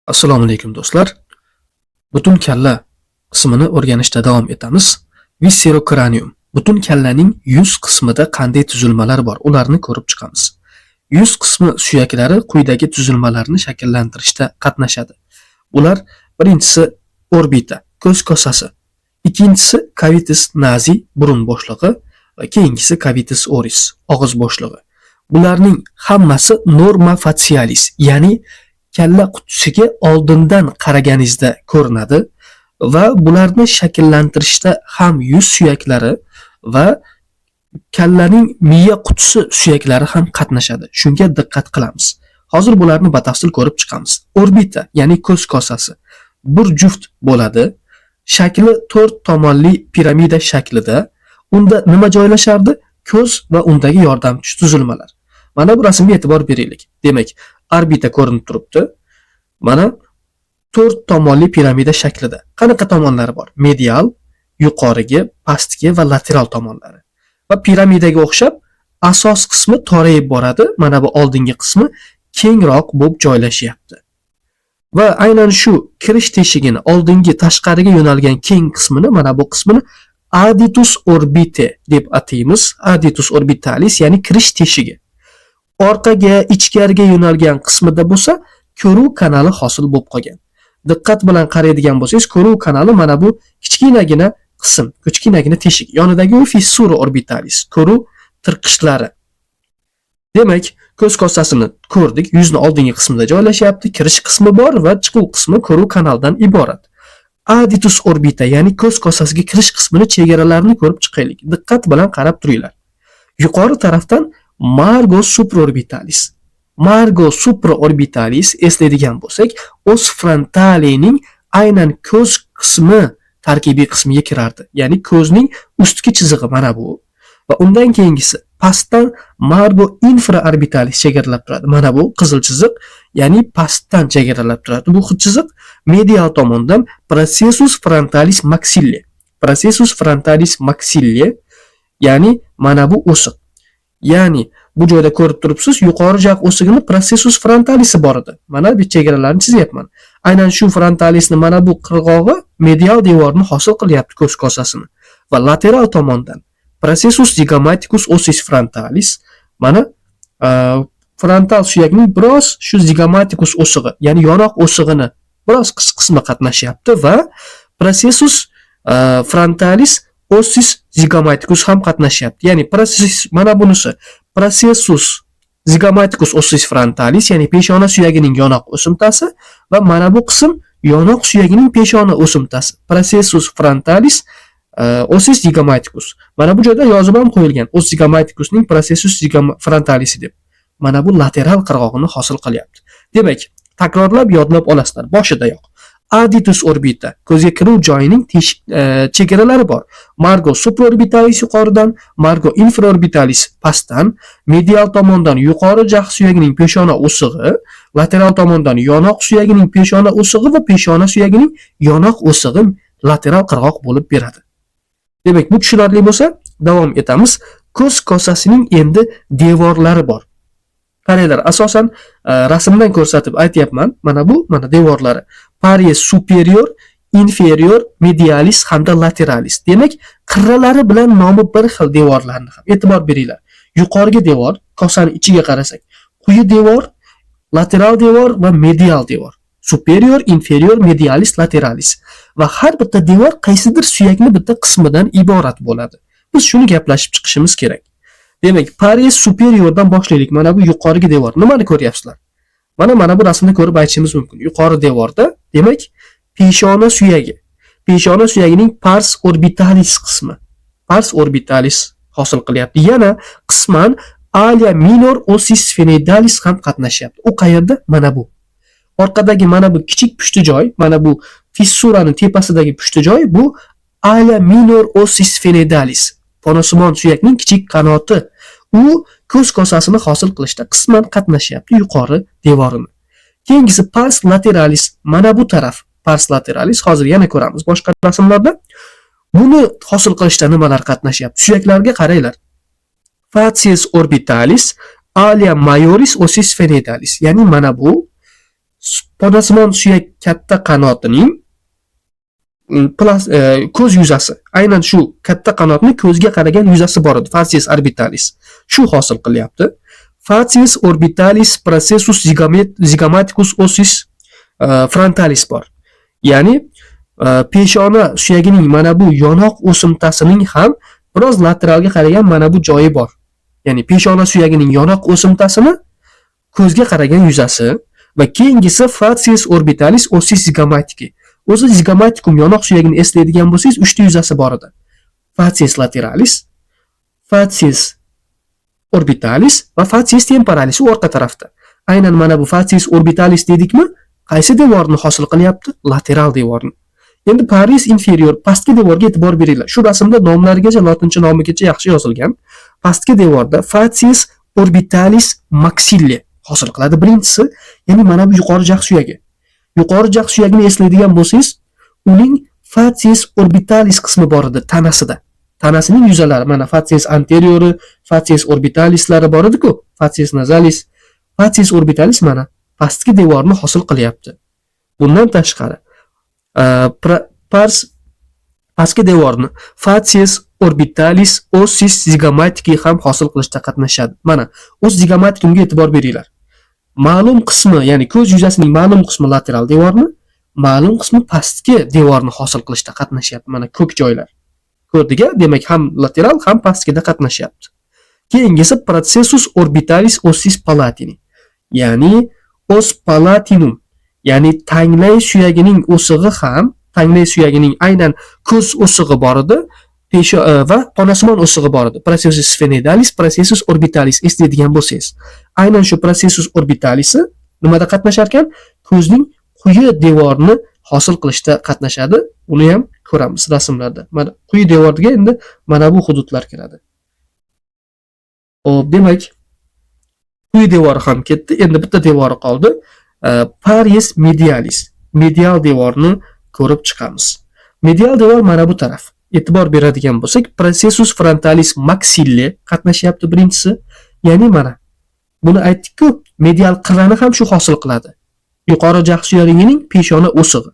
Assalomu alaykum, do'stlar. Butun kalla qismini o'rganishda davom etamiz. Viscerocranium. Butun kallaning yuz qismida qanday tuzilmalar bor? Ularni ko'rib chiqamiz. Yuz qismi suyaklari quyidagi tuzilmalarni shakllantirishda qatnashadi. Ular: birinchisi orbita, ko'z kosasi, ikkinchisi cavitas nasi, burun bo'shlig'i va keyingisi cavitas oris, og'iz bo'shlig'i. Bularning hammasi norma facialis, ya'ni kalla qutisiga oldindan qaraganingizda ko'rinadi va bularni shakllantirishda ham yuz suyaklari va kallaning miya qutisi suyaklari ham qatnashadi. Shunga diqqat qilamiz. Hozir bularni batafsil ko'rib chiqamiz. Orbita, ya'ni ko'z kosasi bir juft bo'ladi. Shakli to'rt tomonli piramida shaklida. Unda nima joylashardi? Ko'z va undagi yordamchi tuzilmalar. Mana bu rasmga e'tibor beraylik. Demak, orbita ko'rinib turibdi. Mana to'rt tomonli piramida shaklida. Qanaqa tomonlari bor? Medial, yuqorigi, pastki va lateral tomonlari. Va piramidaga o'xshab asos qismi torayib boradi. Mana bu oldingi qismi kengroq bo'lib joylashyapti. Va aynan shu kirish teshigini oldingi tashqariga yo'nalgan keng qismini, mana bu qismini aditus orbite deb ataymiz. Aditus orbitalis, ya'ni kirish teshigi. Orqaga, ichkariga yo'nalgan qismida bo'lsa ko'ruv kanali hosil bo'lib qolgan. Diqqat bilan qaraydigan bo'lsangiz, ko'ruv kanali mana bu kichkinagina qism, kichkinagina teshik. Yonidagi u fissura orbitalis, ko'ruv tirqishlari. Demak, ko'z kosasini ko'rdik, yuzni oldingi qismida joylashyapti, kirish qismi bor va chiquv qismi ko'ruv kanalidan iborat. Aditus orbita, ya'ni ko'z kosasiga kirish qismini chegaralarini ko'rib chiqaylik. Diqqat bilan qarab turinglar. Yuqori tarafdan Margo supraorbitalis. Margo supraorbitalis, eslaydigan bo'lsak, os frontalining aynan ko'z qismi tarkibiy qismiga kirardi. Ya'ni ko'zning ustki chizig'i mana bu. Va undan keyingisi pastdan Margo infraorbitalis chegaralab turadi. Mana bu qizil chiziq, ya'ni pastdan chegaralab turadi. Bu chiziq medial tomondan processus frontalis maxillae. Processus frontalis maxillae, ya'ni mana bu o'siq. Ya'ni bu joyda ko'rib turibsiz, yuqori jag' o'sig'ini processus frontalisi bor edi. Mana bu chegaralarni chizyapman. Aynan shu frontalisni mana bu qirg'og'i medial devorni hosil qilyapti, ko'z kosasini. Va lateral tomondan processus zygomaticus ossis frontalis, mana frontal suyakning biroz shu zygomaticus o'sig'i, ya'ni yonoq o'sig'ini biroz qismi qatnashyapti va processus frontalis ossis zygomaticus ham qatnashyapti. Ya'ni processus, mana bunisi processus zygomaticus ossis frontalis, ya'ni peshona suyagining yonoq o'simtasi va mana bu qism yonoq suyagining peshona o'simtasi. Processus frontalis ossis zygomaticus. Mana bu joyda yozib ham qo'yilgan os zygomaticusning processus frontalisi deb. Mana bu lateral qirg'og'ini hosil qilyapti. Demak, takrorlab yodlab olasizlar boshidayoq. Aditus orbita, ko'zga kiruv joyining teshik chegaralari bor. Margo supraorbitalis yuqoridan, Margo infraorbitalis pastdan, medial tomondan yuqori jag' suyagining peshona o'sig'i, lateral tomondan yonoq suyagining peshona o'sig'i va peshona suyagining yonoq o'sig'i lateral qirg'oq bo'lib beradi. Demak, bu tushunarli bo'lsa, davom etamiz. Ko'z kosasining endi devorlari bor. Qaranglar, asosan rasmdan ko'rsatib aytyapman. Mana bu, mana devorlari. Paries superior, inferior, medialis hamda lateralis. Demak, qirralari bilan nomi bir xil devorlarni ham e'tibor beringlar. Yuqorigi devor, kosani ichiga qarasak, quyi devor, lateral devor va medial devor. Superior, inferior, medialis, lateralis. Va har bitta devor qaysidir suyakni bitta qismidan iborat bo'ladi. Biz shuni gaplashib chiqishimiz kerak. Demak, paries superiordan boshlaylik. Mana bu yuqorigi devor. Nimani ko'ryapsizlar? Mana bu rasmni ko'rib aytishimiz mumkin. Yuqori devorda, demak, peshona suyagi. Peshona suyagining pars orbitalis qismi. Pars orbitalis hosil qilyapti. Yana qisman alia minor ossis sphenoidalis ham qatnashyapti. U qayerda? Mana bu. Orqadagi mana bu kichik pushti joy, mana bu fissurani tepasidagi pushti joy, bu alia minor ossis sphenoidalis. Fonosimon suyakning kichik qanoti. U ko'z kosasini hosil qilishda qisman qatnashyapti, yuqori devorini. Keyingisi pars lateralis, mana bu taraf pars lateralis, hozir yana ko'ramiz boshqa rasmlarda. Buni hosil qilishda nimalar qatnashyapti? Suyaklarga qaranglar. Facies orbitalis, alia majoris ossis sphenoidalis. Ya'ni mana bu Podasimon suyak katta qanotining ko'z yuzasi. Aynan shu katta qanotni ko'zga qaragan yuzasi bor edi. Facies orbitalis. Shu hosil qilyapti. Facies orbitalis processus zygomaticus ossis frontalis bor. Ya'ni peshona suyagining mana bu yonoq o'simtasining ham biroz lateralga qaragan mana bu joyi bor. Ya'ni peshona suyagining yonoq o'simtasini ko'zga qaragan yuzasi va keyingisi facies orbitalis ossis zygomatici. O'zi zygomaticum yonoq suyagini eslaydigan bo'lsangiz, 3 ta yuzasi bor edi. Facies lateralis, facies orbitalis va facies temporalis, u orqa tarafda. Aynan mana bu facies orbitalis dedikmi? Qaysi devorni hosil qilyapti? Lateral devorni. Endi paries inferior, pastki devorga e'tibor beringlar. Shu rasmda nomlarigacha, lotincha nomigacha yaxshi yozilgan. Pastki devorda facies orbitalis maxillae hosil qiladi birinchisi, ya'ni mana bu yuqori jag' suyagi. Yuqori jag' suyagini eslaydigan bo'lsangiz, uning facies orbitalis qismi bor edi tanasida. Tanasining yuzalari mana facies anteriori, facies orbitalislari bor edi-ku, facies nasalis, facies orbitalis mana pastki devorni hosil qilyapti. Bundan tashqari, pars pastki devorni facies orbitalis ossis zygomatici ham hosil qilishda qatnashadi. Mana os zygomaticumga e'tibor beringlar. Ma'lum qismi, ya'ni ko'z yuzasining ma'lum qismi lateral devorni, ma'lum qismi pastki devorni hosil qilishda qatnashyapti. Mana ko'k joylar. Ko'rdik-a? Demak, ham lateral, ham pastkida qatnashyapti. Keyingisi processus orbitalis ossis palatini. Ya'ni os palatinum, ya'ni tanglay suyagining o'sig'i ham, tanglay suyagining aynan ko'z o'sig'i bor edi, pesho va ponasimon o'sig'i bor edi. Processus sphenoidalis, processus orbitalis eslaydigan bo'lsangiz. Aynan shu processus orbitalisi nimada qatnashar ekan? Ko'zning quyi devorini hosil qilishda qatnashadi. Uni ham ko'ramiz rasmlarda. Mana quyi devorga endi mana bu hududlar kiradi. Xo'p, demak, quyi devori ham ketdi. Endi bitta devori qoldi. Paries medialis. Medial devorni ko'rib chiqamiz. Medial devor mana bu taraf. E'tibor beradigan bo'lsak, processus frontalis maxillae qatnashyapti birinchisi. Ya'ni mana buni aytdik-ku, medial qirrani ham shu hosil qiladi. Yuqori jag' suyagining peshona o'sig'i.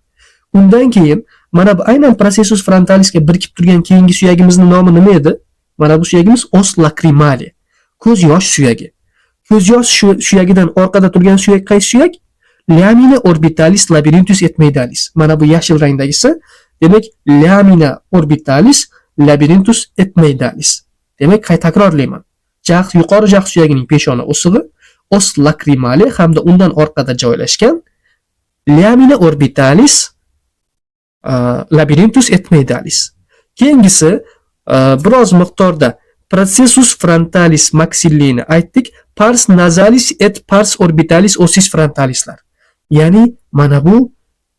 Undan keyin mana bu aynan processus frontalisga birikib turgan keyingi suyagimizning nomi nima edi? Mana bu suyagimiz os lacrimale. Ko'z yosh suyagi. Ko'z yosh suyagidan orqada turgan suyak qaysi suyak? Lamina orbitalis labyrinthus ethmoidalis. Mana bu yashil rangdagisi, demak, lamina orbitalis labyrinthus ethmoidalis. Demak, qayta takrorlayman. Jag', yuqori jag' suyagining peshona o'sig'i, os lacrimale hamda undan orqada joylashgan lamina orbitalis labyrinthus ethmoidalis. Keyingisi biroz miqdorda processus frontalis maxillini aytdik, pars nasalis et pars orbitalis ossis frontalislar. Ya'ni mana bu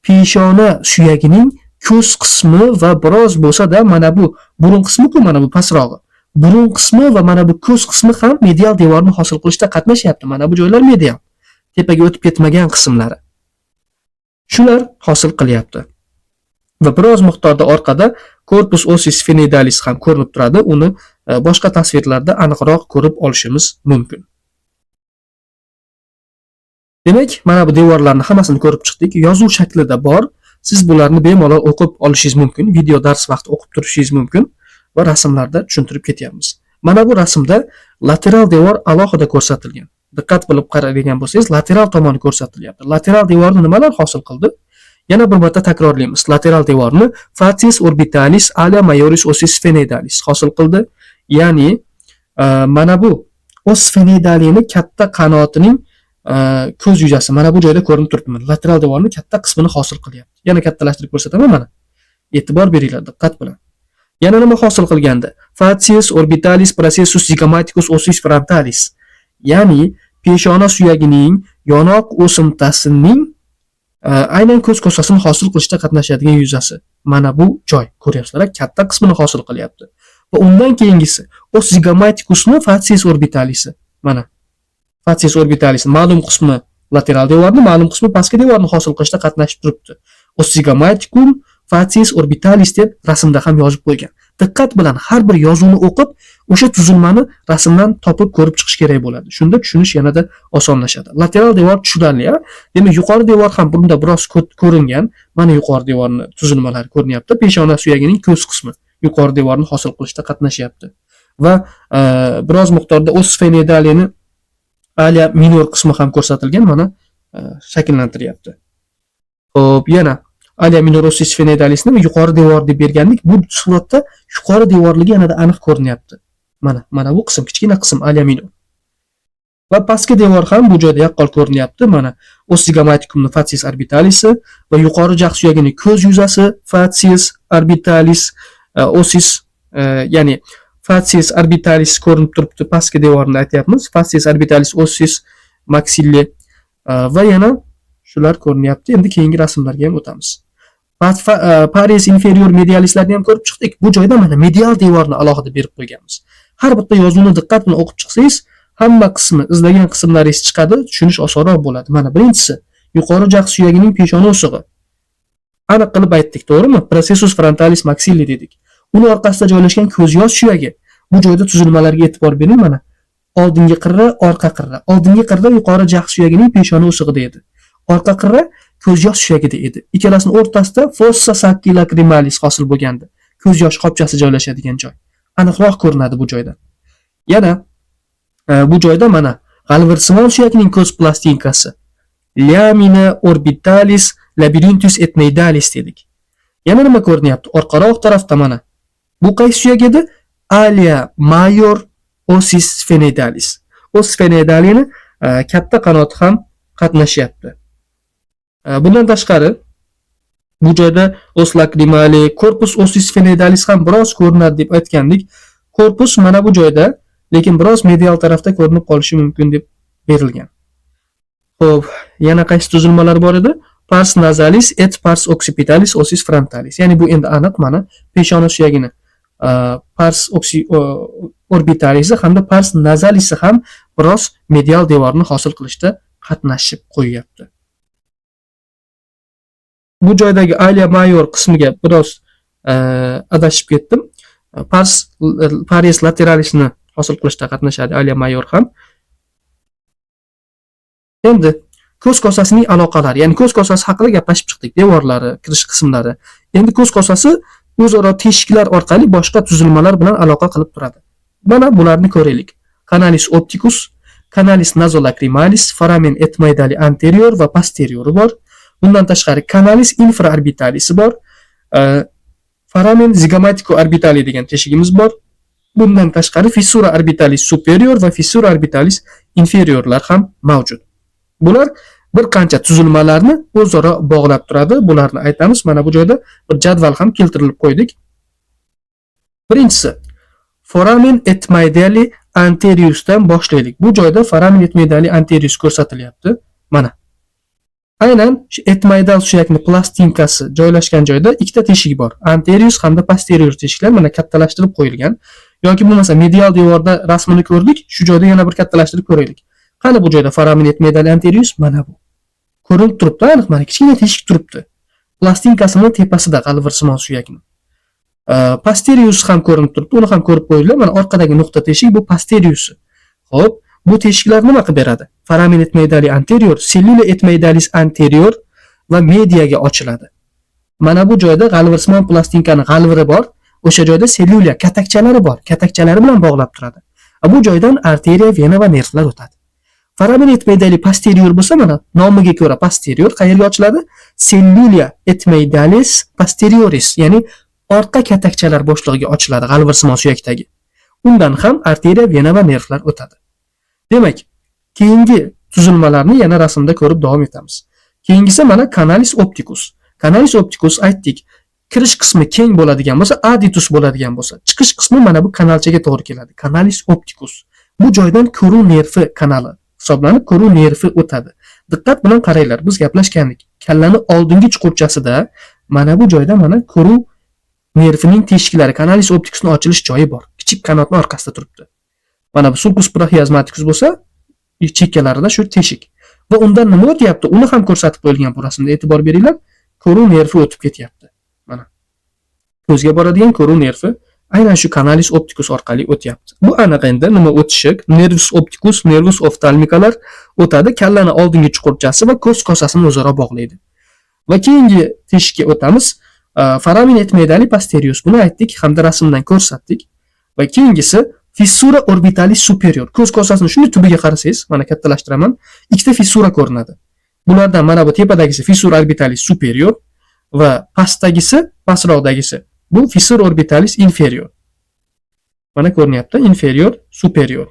peshona suyagining ko'z qismi va biroz bo'lsa-da mana bu burun qismi-ku, mana bu pastrog'i. Burun qismi va mana bu ko'z qismi ham medial devorni hosil qilishda qatnashyapti. Mana bu joylar medial. Tepaga o'tib ketmagan qismlari. Shular hosil qilyapti. Va biroz miqdorda orqada corpus ossis sphenoidalis ham ko'rinib turadi. Uni boshqa tasvirlarda aniqroq ko'rib olishimiz mumkin. Demak, mana bu devorlarni hammasini ko'rib chiqdik. Yozuv shaklida bor. Siz bularni bemalol o'qib olishingiz mumkin. Video dars vaqti o'qib turishingiz mumkin va rasmlarda tushuntirib ketyapmiz. Mana bu rasmda lateral devor alohida ko'rsatilgan. Diqqat qilib qaraydigan bo'lsangiz, lateral tomoni ko'rsatilyapti. Lateral devorni nimalar hosil qildi? Yana bir marta takrorlaymiz. Lateral devorni facies orbitalis ala majoris ossis sphenoidalis hosil qildi. Ya'ni mana bu os sphenoidalini katta qanotining ko'z yuzasi mana bu joyda ko'rinib turibdi. Mana lateral devorni katta qismini hosil qilyapti. Yana kattalashtirib ko'rsataman mana. E'tibor beringlar diqqat bilan. Yana nima hosil qilgandi? Facies orbitalis processus zygomaticus ossis frontalis. Ya'ni peshona suyagining yonoq o'simtasining aynan ko'z kosasini hosil qilishda qatnashadigan yuzasi. Mana bu joy ko'ryapsizlar, katta qismini hosil qilyapti. Va undan keyingisi os zygomaticusni facies orbitalisi. Mana facies orbitalis ma'lum qismi lateral devorni, ma'lum qismi pastki devorni hosil qilishda qatnashib turibdi. Os zygomaticum facies orbitalis deb rasmda ham yozib qo'ygan. Diqqat bilan har bir yozuvni o'qib, O'sha tuzilmani rasmdan topib ko'rib chiqish kerak bo'ladi. Shunda tushunish yanada osonlashadi. Lateral devor tushunarli, a? Demak, yuqori devor ham bunda biroz ko'ringan. Mana yuqori devorni tuzilmalari ko'rinyapti. Peshona suyagining ko'z qismi yuqori devorni hosil qilishda qatnashyapti. Va biroz miqdorda os sfenoidalini alia minor qismi ham ko'rsatilgan, mana shakllantiryapti. Xo'p, yana alia minor ossis sfenoidalisni yuqori devor deb bergandik. Bu suratda yuqori devorligi yanada aniq ko'rinyapti. Mana bu qism, kichkina qism alia minor. Va pastki devor ham bu joyda yaqqol ko'rinyapti. Mana os zygomaticumni facies orbitalisi va yuqori jag' suyagining ko'z yuzasi facies orbitalis, ossis, ya'ni facies orbitalis ko'rinib turibdi, pastki devorni aytyapmiz. Facies orbitalis ossis maxillae va yana shular ko'rinyapti. Endi keyingi rasmlarga ham o'tamiz. Paries inferior medialislarni ham ko'rib chiqdik. Bu joyda mana medial devorni alohida berib qo'yganmiz. Har bitta yozuvni diqqat bilan o'qib chiqsangiz, hamma qismi, izlagan qismlaringiz chiqadi, tushunish osonroq bo'ladi. Mana birinchisi yuqori jag' suyagining peshona o'sig'i. Aniq qilib aytdik, to'g'rimi? Processus frontalis maxillae dedik. Uni orqasida joylashgan ko'z yosh suyagi. Bu joyda tuzilmalarga e'tibor bering mana. Oldingi qirra, orqa qirra. Oldingi qirra yuqori jag' suyagining peshona o'sig'ida edi. Orqa qirra ko'z yosh suyagida edi. Ikkalasining o'rtasida fossa sacci lacrimalis hosil bo'lgandi. Ko'z yosh qopchasi joylashadigan joy. Aniqroq ko'rinadi bu joyda. Yana bu joyda mana g'alvirsimon suyakning ko'z plastinkasi. Lamina orbitalis labyrinthus ethmoidalis dedik. Yana nima ko'rinyapti? Orqaroq tarafda mana. Bu qaysi suyak edi? Alia major ossis sphenoidalis. Os sphenoidalini katta qanoti ham qatnashyapti. Bundan tashqari bu joyda os lacrimale, corpus ossis sphenoidalis ham biroz ko'rinadi deb aytgandik. Korpus mana bu joyda, lekin biroz medial tarafda ko'rinib qolishi mumkin deb berilgan. Xo'p, yana qaysi tuzilmalar bor edi? Pars nasalis et pars occipitalis ossis frontalis. Ya'ni bu endi aniq mana peshona suyagini pars orbitalisi hamda pars nasalisi ham biroz medial devorni hosil qilishda qatnashib qo'yyapti. Bu joydagi alia major qismiga biroz adashib ketdim. Paries lateralisni hosil qilishda qatnashadi alia major ham. Endi ko'z kosasining aloqalari, ya'ni ko'z kosasi haqida gaplashib chiqdik, devorlari, kirish qismlari. Endi ko'z kosasi o'zaro teshiklar orqali boshqa tuzilmalar bilan aloqa qilib turadi. Mana bularni ko'raylik. Canalis opticus, canalis nasolacrimalis, foramen ethmoidali anterior va posteriori bor. Bundan tashqari canalis infraorbitalisi bor. Foramen zigomatico orbitali degan teshigimiz bor. Bundan tashqari fissura orbitalis superior va fissura orbitalis inferiorlar ham mavjud. Bular bir qancha tuzilmalarni o'zaro bog'lab turadi. Bularni aytamiz. Mana bu joyda bir jadval ham keltirilib qo'ydik. Birinchisi foramen ethmoidali anteriusdan boshlaylik. Bu joyda foramen ethmoidali anterius ko'rsatilyapti. Mana. Aynan shu etmoidal suyakni plastinkasi joylashgan joyda ikkita teshik bor. Anterius hamda posterior teshiklar mana kattalashtirib qo'yilgan. Yoki bo'lmasa medial devorda rasmini ko'rdik, shu joyda yana bir kattalashtirib ko'raylik. Qani bu joyda foramen ethmoidali anterius? Mana bu. Ko'rinib turibdi aniq, mana kichkina teshik turibdi. Plastinkasini tepasida g'alvirsimon suyakni. Posterius ham ko'rinib turibdi, uni ham ko'rib qo'yinglar. Mana orqadagi nuqta teshik bu posteriusi. Xo'p, bu teshiklar nima qilib beradi? Foramen ethmoidali anterior, cellula ethmoidalis anterior va mediaga ochiladi. Mana bu joyda g'alvirsimon plastinkani g'alviri bor. O'sha joyda cellula katakchalari bor. Katakchalari bilan bog'lab turadi. Bu joydan arteriya, vena va nervlar o'tadi. Foramen ethmoidali posterior bo'lsa, mana nomiga ko'ra posterior qayerga ochiladi? Cellula ethmoidalis posterioris, ya'ni orqa katakchalar bo'shlig'iga ochiladi g'alvirsimon suyakdagi. Undan ham arteriya, vena va nervlar o'tadi. Demak, keyingi tuzilmalarni yana rasmda ko'rib davom etamiz. Keyingisi mana canalis opticus. Canalis opticus aytdik, kirish qismi keng bo'ladigan bo'lsa, aditus bo'ladigan bo'lsa, chiqish qismi mana bu kanalchaga to'g'ri keladi. Canalis opticus. Bu joydan ko'ruv nervi kanali hisoblanib, ko'ruv nervi o'tadi. Diqqat bilan qaranglar, biz gaplashgandik. Kallani oldingi chuqurchasida mana bu joyda mana ko'ruv nervining teshiklari, canalis opticusning ochilish joyi bor. Kichik qanotning orqasida turibdi. Mana bu sulcus prochiasmaticus bo'lsa, chekkalarida shu teshik. Va undan nima o'tyapti? Uni ham ko'rsatib qo'yilgan bu rasmda. E'tibor beringlar. Ko'ruv nervi o'tib ketyapti. Mana. Ko'zga boradigan ko'ruv nervi Aynan shu kanalis opticus orqali o'tyapti. Bu aniq endi nima o'tishi, nervus opticus, nervus oftalmikalar o'tadi, kallani oldingi chuqurchasi va ko'z kosasini o'zaro bog'laydi. Va keyingi teshikka o'tamiz. Foramen etmoidali posterius, buni aytdik hamda rasmdan ko'rsatdik. Va keyingisi fissura orbitalis superior. Ko'z kosasini shunday tubiga qarasangiz, mana kattalashtiraman, ikkita fissura ko'rinadi. Bulardan mana bu tepadagisi fissura orbitalis superior va pastdagisi, pastroqdagisi bu fissura orbitalis inferior. Mana ko'rinyapti, inferior, superior.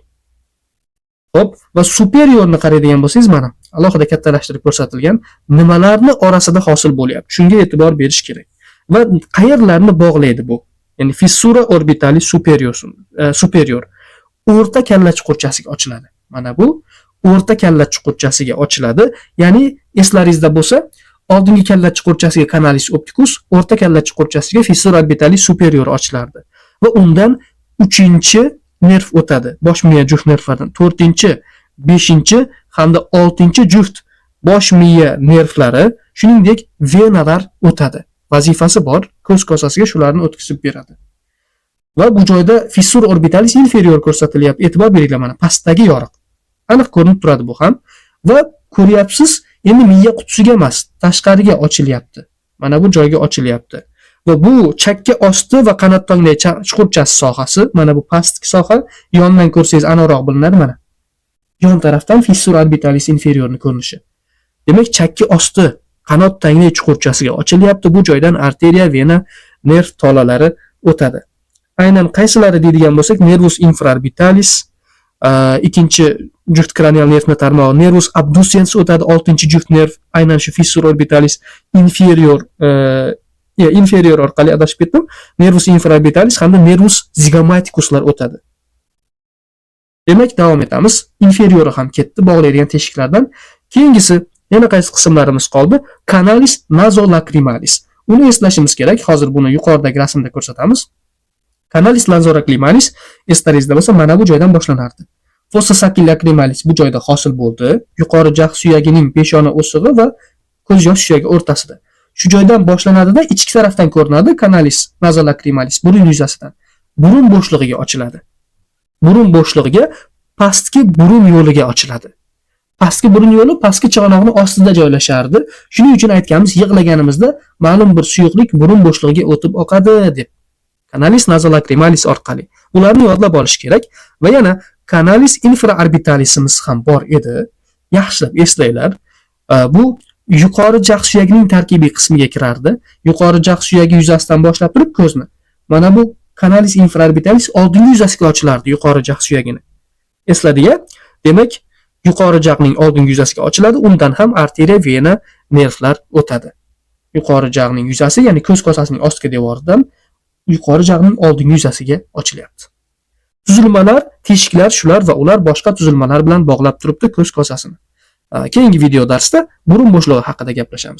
Xo'p, va superiorni qaraydigan bo'lsangiz, mana alohida kattalashtirib ko'rsatilgan, nimalarni orasida hosil bo'lyapti. Shunga e'tibor berish kerak. Va qayerlarni bog'laydi bu? Ya'ni fissura orbitalis superior, superior o'rta kalla chuqurchasiga ochiladi. Mana bu o'rta kalla chuqurchasiga ochiladi. Ya'ni eslaringizda bo'lsa, oldingi kalla chuqurchasiga kanalis opticus, o'rta kalla chuqurchasiga fissura orbitalis superior ochilardi. Va undan 3-nerv o'tadi. Bosh miya juft nervlaridan 4-, 5 hamda 6 juft bosh miya nervlari, shuningdek venalar o'tadi. Vazifasi bor, ko'z kosasiga shularni o'tkazib beradi. Va bu joyda fissura orbitalis inferior ko'rsatilyapti. E'tibor beringlar, mana pastdagi yoriq. Aniq ko'rinib turadi bu ham. Va ko'ryapsiz, endi miya qutisiga emas, tashqariga ochilyapti. Mana bu joyga ochilyapti. Va bu chakka osti va qanot tongday chuqurchasi sohasi, mana bu pastki soha, yondan ko'rsangiz aniqroq bilinadi mana. Yon tarafdan fissura orbitalis inferiorni ko'rinishi. Demak, chakka osti qanot tanglay chuqurchasiga ochilyapti. Bu joydan arteriya, vena, nerv tolalari o'tadi. Aynan qaysilari deydigan bo'lsak, nervus infraorbitalis, ikkinchi juft kranial nervni tarmog'i nervus abducens o'tadi, 6-juft nerv aynan shu fissura orbitalis inferior, inferior orqali, adashib ketdim. Nervus infraorbitalis hamda nervus zigomaticuslar o'tadi. Demak, davom etamiz. Inferiori ham ketdi bog'laydigan teshiklardan. Keyingisi yana qaysi qismlarimiz qoldi? Canalis nasolacrimalis. Uni eslashimiz kerak. Hozir buni yuqoridagi rasmda ko'rsatamiz. Canalis nasolacrimalis eslaringizda bo'lsa, mana bu joydan boshlanardi. Fossa sacci lacrimalis bu joyda hosil bo'ldi. Yuqori jag' suyagining peshona o'sig'i va ko'z yosh suyagi o'rtasida. Shu joydan boshlanadida ichki tarafdan ko'rinadi canalis nasolacrimalis burun yuzasidan. Burun bo'shlig'iga ochiladi. Burun bo'shlig'iga, pastki burun yo'liga ochiladi. Pastki burun yo'li pastki chig'anoqni ostida joylashardi. Shuning uchun aytganmiz, yig'laganimizda ma'lum bir suyuqlik burun bo'shlig'iga o'tib oqadi deb. Canalis nasolacrimalis orqali. Ularni yodlab olish kerak va yana canalis infraorbitalisimiz ham bor edi. Yaxshilab eslanglar. Bu yuqori jag' suyagining tarkibiy qismiga kirardi. Yuqori jag' suyagi yuzasidan boshlab turib ko'zni. Mana bu canalis infraorbitalis oldingi yuzasiga ochilardi yuqori jag' suyagini. Esladik-a? Demak, yuqori jag'ning oldingi yuzasiga ochiladi, undan ham arteriya, vena, nervlar o'tadi. Yuqori jag'ning yuzasi, ya'ni ko'z kosasining ostki devoridan yuqori jag'ning oldingi yuzasiga ochilyapti. Tuzilmalar, teshiklar shular va ular boshqa tuzilmalar bilan bog'lab turibdi ko'z kosasini. Keyingi video darsda burun bo'shlig'i haqida gaplashamiz.